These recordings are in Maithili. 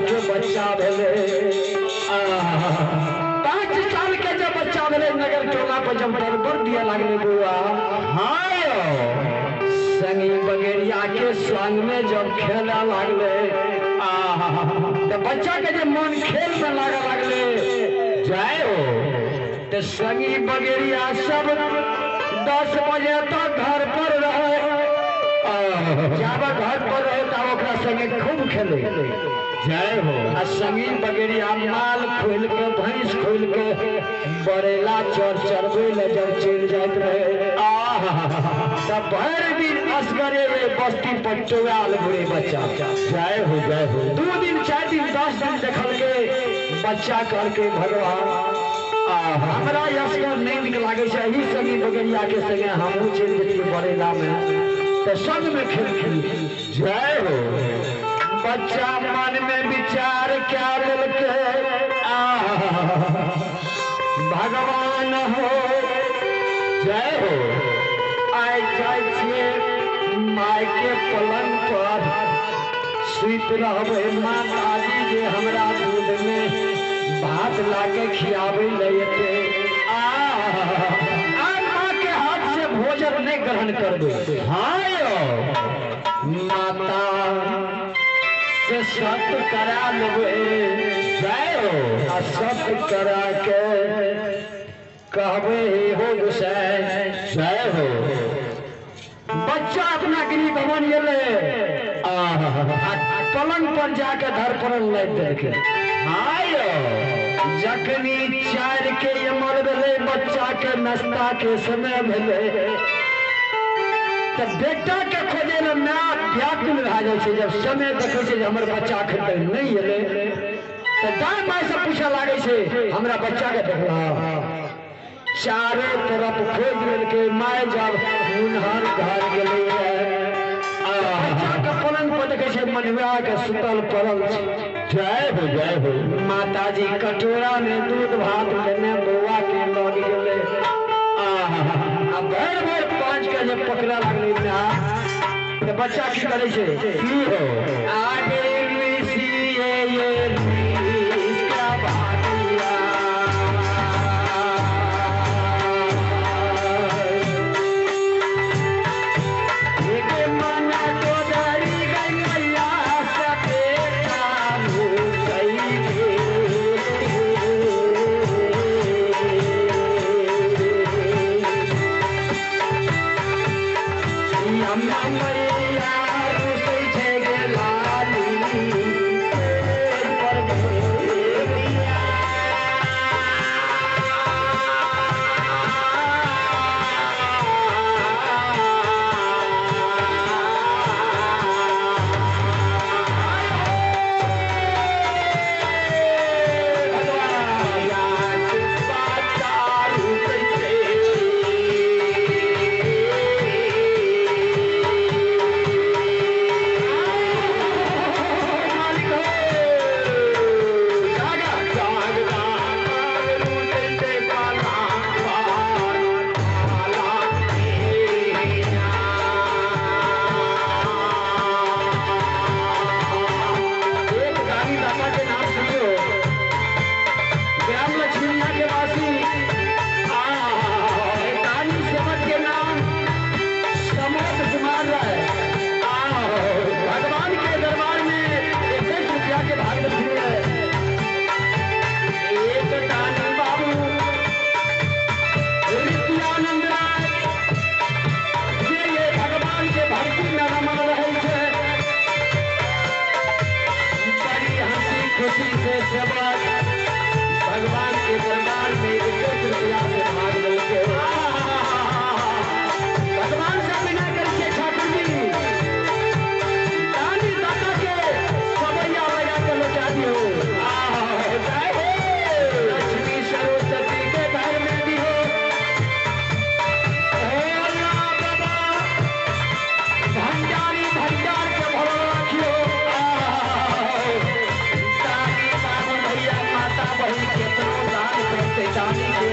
के बच्चा भेले। 5 साल के जब बच्चा भेले नगर टोला पर जब दरबर दिया लागले बउआ, हाँ यौ, संगी बगेरिया के संग में जब खेले लागले, तो बच्चा के जब मन खेल में लागे लागले, जय हो, तो संगी बगेरिया सब 10 बजे तक घर पर रहे। जब घर पर रहे तब ओकरा संगे खूब खेले, जय हो। आ संगी बगेरिया माल खोल के भैंस खोल के बरेला चर चरबे ले जब चल जात रहे, तब भर दिन असगरे में बस्ती पर चौआल घुरे बच्चा। जय हो, जय हो। 2 दिन 4 दिन 10 दिन देखल के बच्चा करके भगवान हमरा असगर नहीं निक लागे छै, एही संगी बगेरिया के संगे हमहूँ चलि जैतियै बरेला में, तो संग में खेल खेली। जय हो। बच्चा मन में विचार क्या लेलकै, भगवान हो, जय हो, आइ जाइ छियै माय के पलंग पर सुति रहबै, माताजी जे हमरा दूध में भात लाके खियाबै ले एतै, आ माँ के हाथ से भोजन नहीं ग्रहण करबै। हाँ यौ, माता से सत करा लेबै, जय हो, आ सत करा के कहबै हो गोसाई, जय हो। बच्चा अपना गृह भवन गेलै, आ पलंग पर जाके धर पड़ल लाइट देलकै। हाँ यौ, जखनी 4 के अमर भेलै, बच्चा के नाश्ता के समय भेलै, तऽ बेटा के खोजे ले माय व्याकुल भए जाइ छै। जब समय देखै छै जे हमर बच्चा एखन तक नहि एलै, तऽ दाय माय से पूछऽ लागै छै, हमरा बच्चा के देखलह? चारों तरफ खोज लेलकै। माय जब मुनहर घर गेलै, बच्चा के पलंग पर देखै छै मनुआ के सुतल पड़ल छै। जय हो, जय हो। माताजी कटोरा में दूध भात लेने बौआ के लग गेलै। आ भरि भरि 5 के जब पकड़ा लागलै ना, तऽ बच्चा की करै छै? की हो? आगे ऋषिये ये ऋषिका भाटिया, एक मन तो डरी गई मैया से बेटा भूल गई। अम्मा मैया रुसै छै गे लाली पर भेलिया। एक दानी दाता के नाम सुनियो, ग्राम लक्ष्मीनिया के वासी दानी सेवक के नाम समोद कुमार राय, भगवान के दरबार में 21 रुपया के भाग लक्ष्मी है। एक दानी बाबू नित्यानंद राय, जे ये भगवान के भक्ति में रमल रहे छै, बड़ी हंसी खुशी से सेवक भगवान के दरबार में 21 रुपया से भाग लेलकै। भगवान से विनय करै छियै ठाकुर जी, दानी दाता के सबैया लगा के लौटा दियौ। जय हो। लक्ष्मी सरस्वती के घर में दिहो। हे अल्लाह बाबा, भंडारी भंडार के भरल राखियो। दानी बाबू भैया माता बहिन केतनो दान करते, दानी के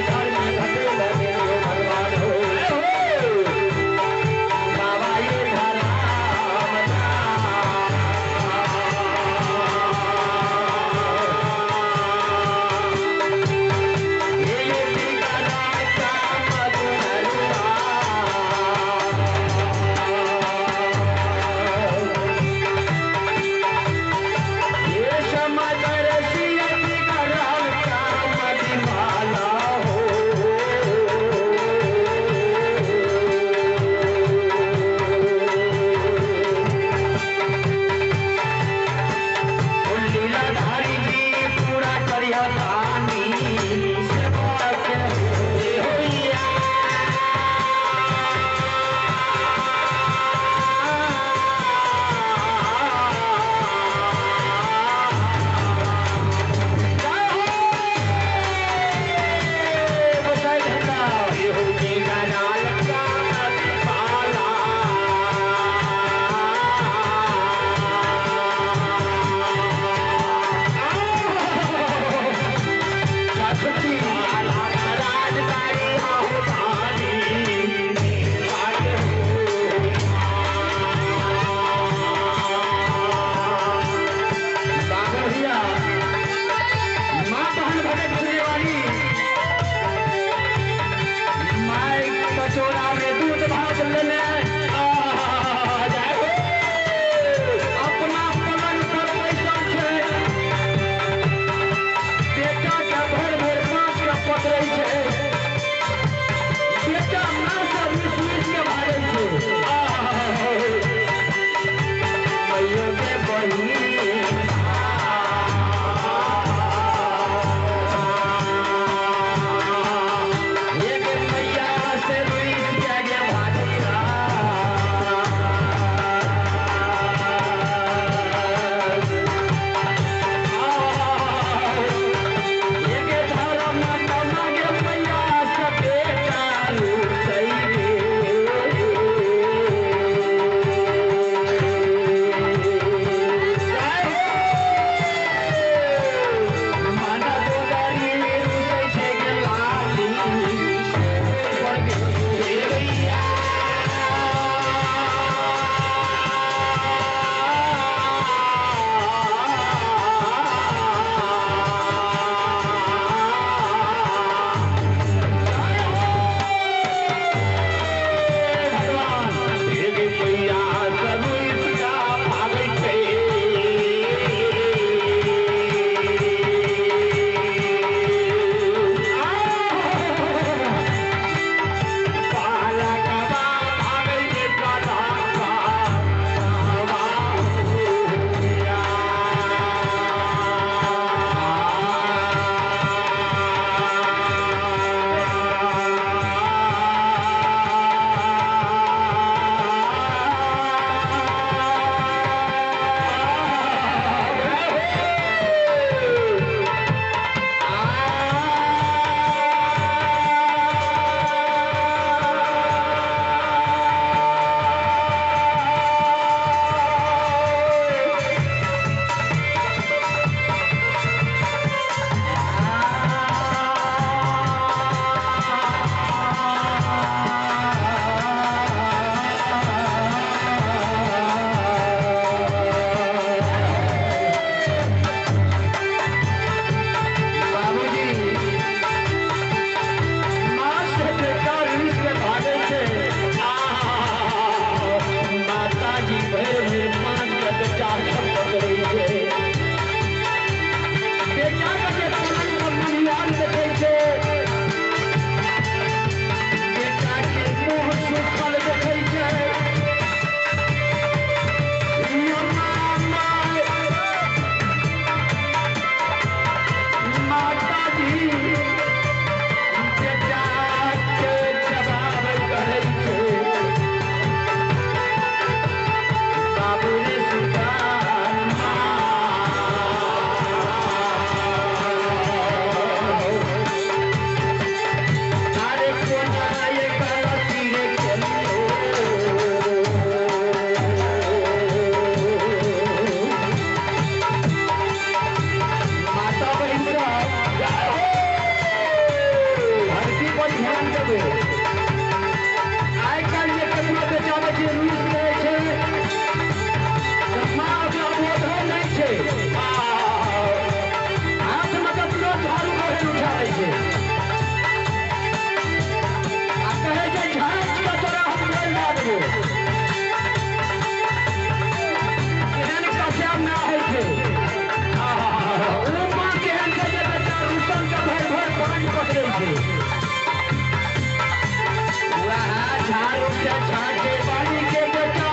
से छाटे वाली के बेटा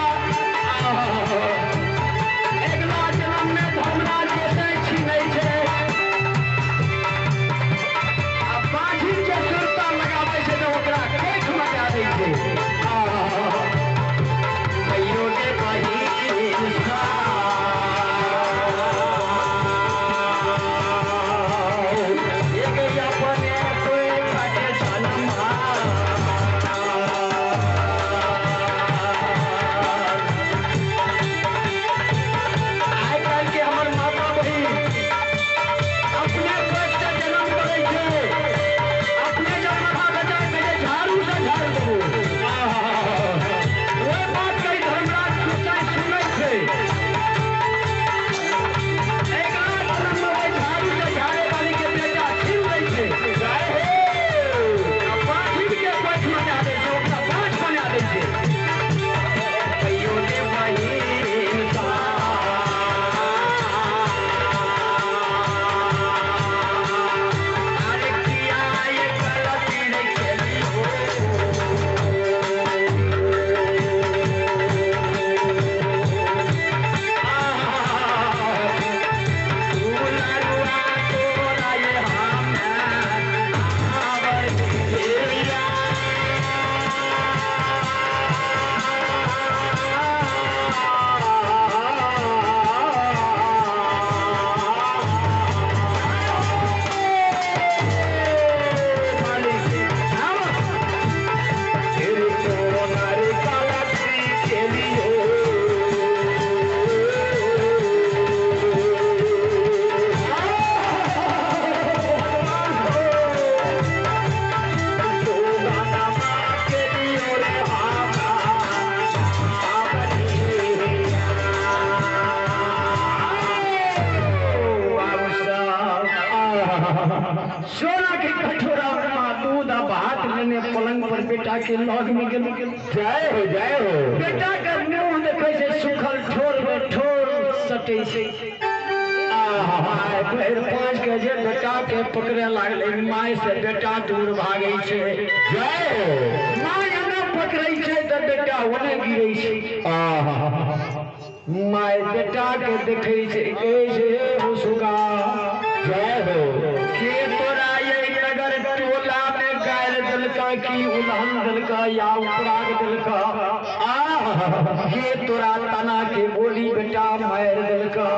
अगला जन्म में धर्मराज के से छीनै छै आ बाझिन के सुरता लगाबै छै तऽ ओकरा कैठ मचा दै छै। कहियो ने बहिन एक अपने कोई खाटे जन्म। आइ काल्हि के हमर माता बहिन अपने पेट से जन्म करै छै, अपने जब माथा बेटा कहै झाड़ू से झाड़ू देबो। ओहि बात के धर्मराज सुनै सुनै छै। अगिला जन्म में ओहि झाड़ू से झाड़े वाली के बेटा छीन लै छै। जय हो। आ बाझिन के कोख मचा दै छै, ओकरा बाँझ बना दै छै। कहियो ने बहिन अरे किया ये गलती रे केली हो। दुलरुआ तोरा ये हम आवर भेलिया। तेरे कोनार गलती केली हो। गाना माँ के दियो रे सोना के कटोरा में दूध आ भात लेने पलंग पर बेटा के लग में गेल। जय हो जय हो। बेटा के मुंह देखै छै सुखल ठोर में ठोर सटै छै। आहा, पैर पाँच के जे बेटा के पकड़े लागलै, माय से बेटा दूर भागै छै। जय हो। माय एना पकड़ै छै तऽ बेटा ओने गिरै छै। आहा। माय बेटा के देखै छै, कहै छै हे हो सुगा, जय हो। के तोरा ये नगर टोला में गारि देलका की उल्हन देलका या उपराग देलका? आहा। के तोरा तना के बोली बेटा मारि देलका?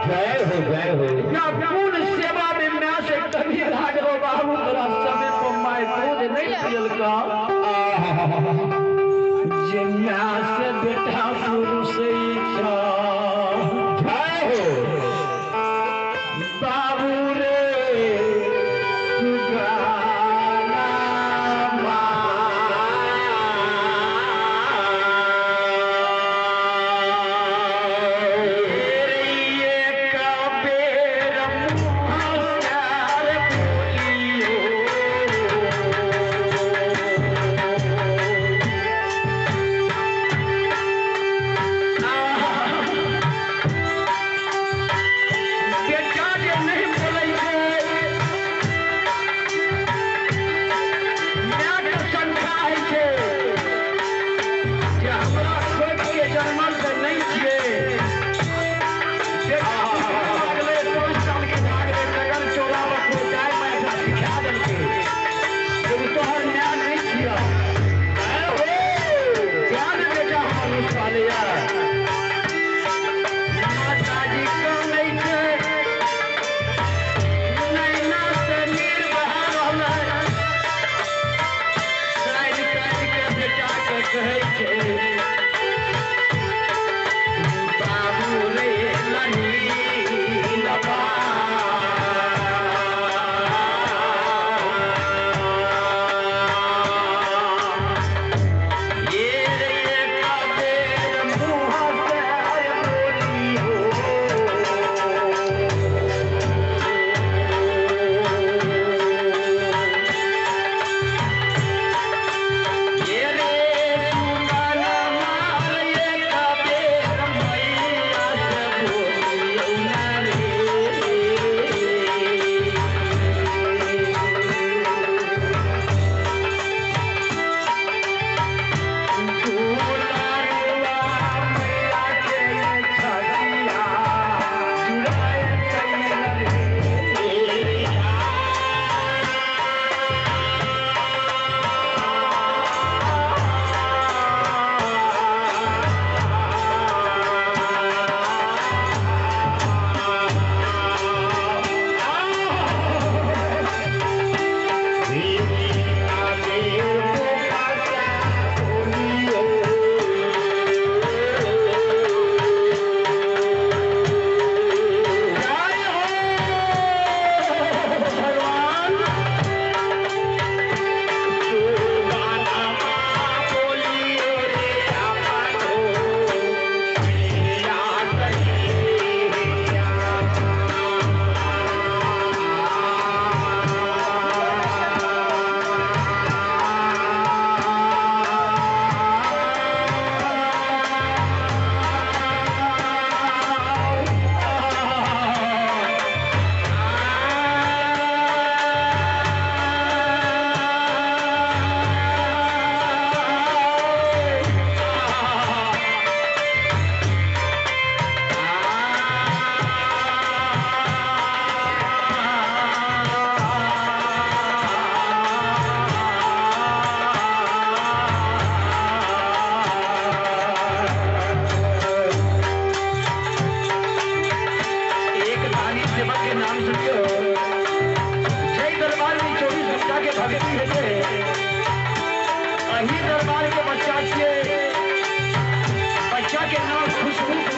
जय हो जय हो। या कोन सेवा में माय से कभी लागलो बाबू तोरा समय पर माय दूध नहीं पियलका? आहा। जे माय से बेटा पुरुष छ। जय हो। बाबू रे सुगाना मारे एक बेर मुँह बोलियो। सेवक के नाम सुनियो। जय दरबार में 24 घंटा के भक्ति हेतै, अही दरबार के बच्चा छियै। बच्चा के नाम खुशबू।